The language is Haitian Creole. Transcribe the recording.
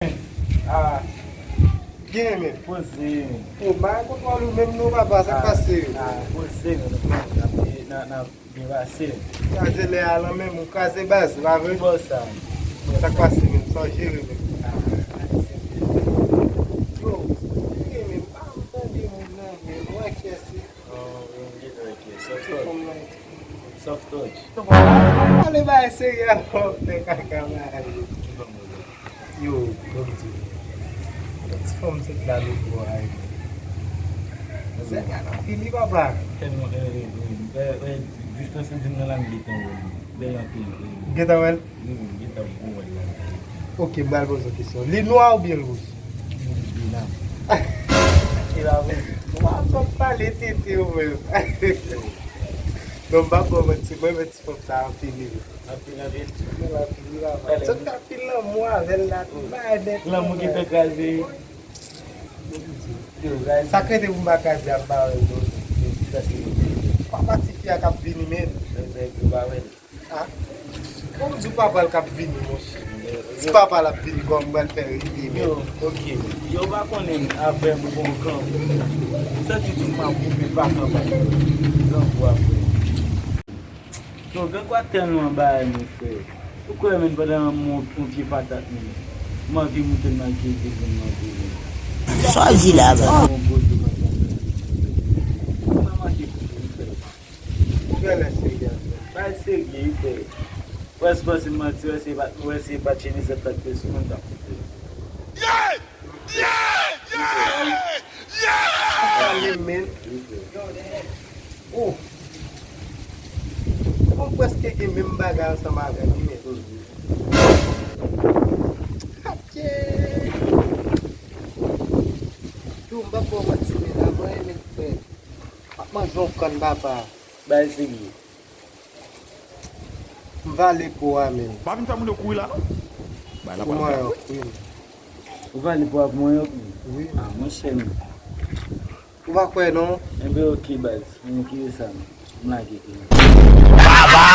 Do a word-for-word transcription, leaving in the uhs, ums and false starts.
Ah, byen men. Poze men. O, m pa gen kontwòl ou menm non, papa, sa k pase? Ah, poze men, nou konnen n ap, n ap, n ap byen pase. Kraze lè a lan menm ou, kraze baz, pa vre? Ki bò sa? Sa k pase menm, sa w jere menm? Ah, yo, byen men, m pa tande moun nan men, nou wè kiyès li? Oh, yo, m gentan wè kiyès. Soft touch. Soft touch. Pale bagay serye ankò, fè kaka bagay. Ki fòm ou la? Yo, bon Dye. Ti fanm sot la lòt bò a, yo. Zèk la nan fini, papa. Tèlman, eh, eh, eh, eh, eh, distans li di m nan la, m gentan wè l. Bèl anpil, eh. Ou gentan wè l? Wi, m gentan bon wè l la. Ok, m pral poze w kesyon. Li nwa oubyen l wouj? Li nwa. Ki la vre? Wa, w ap pale tete ou menm. Non, m p ap ba w manti, mwen, men ti fanm sa anpil, wi. Anpil, anpil. Anpil, anpil, wi, papa. Sot ka fè lanmou avè l la, tout bagay nèt. Lanmou ki fè kraze. Yo, guys. Sa k rete pou m pa kraze a, m pa wè l non. Papa, tifi a k ap vini, men. Yo, yo, yo pa wè l. Ah. Kòm di w papa l k ap vini, monchè. Ti papa l ap vini, kòman m pral fè rive, men? Yo, ok. Yo pa konnen avè m gon gran. M santi tou m ap koupe pa kanpay. Gran kou ap fè. Yo, gen kwa tèlman bagay nou fè. Ou kwè menm pandan yon, yon pye patat menm. M anvi moute nan kay pou m manje menm. Sa w di la, ba? Yon gwo pye patat menm. Mwen manje pou tou, frè. Ou genlè serye avè m. Bay serye, wi, frè. Wè, se pa se manti, wè, se pa, wè, se pa tchenizèt la k te sou mwen, t ap koupe. Yeah! Yeah! Yeah! Yeah! Pale, men. Wi, frè. Oh! Ou prèske gen menm bagay ansanm avè m, wi, men. Atye! Yo, m p ap ba w manti, men la, mwen renmen l, frè. M ap manje yon kann, papa. Bay serye. M vale po a, men. Pa vin fè moun yo kouri la, non. Bay la pou manyòk, wi. Ou vale po a pou manyòk, wi? Wi. Ah, monchè, men. Ou pa kwè non? Enben, ok, baz. Mwen kite sa, non. M lage tou. Baba!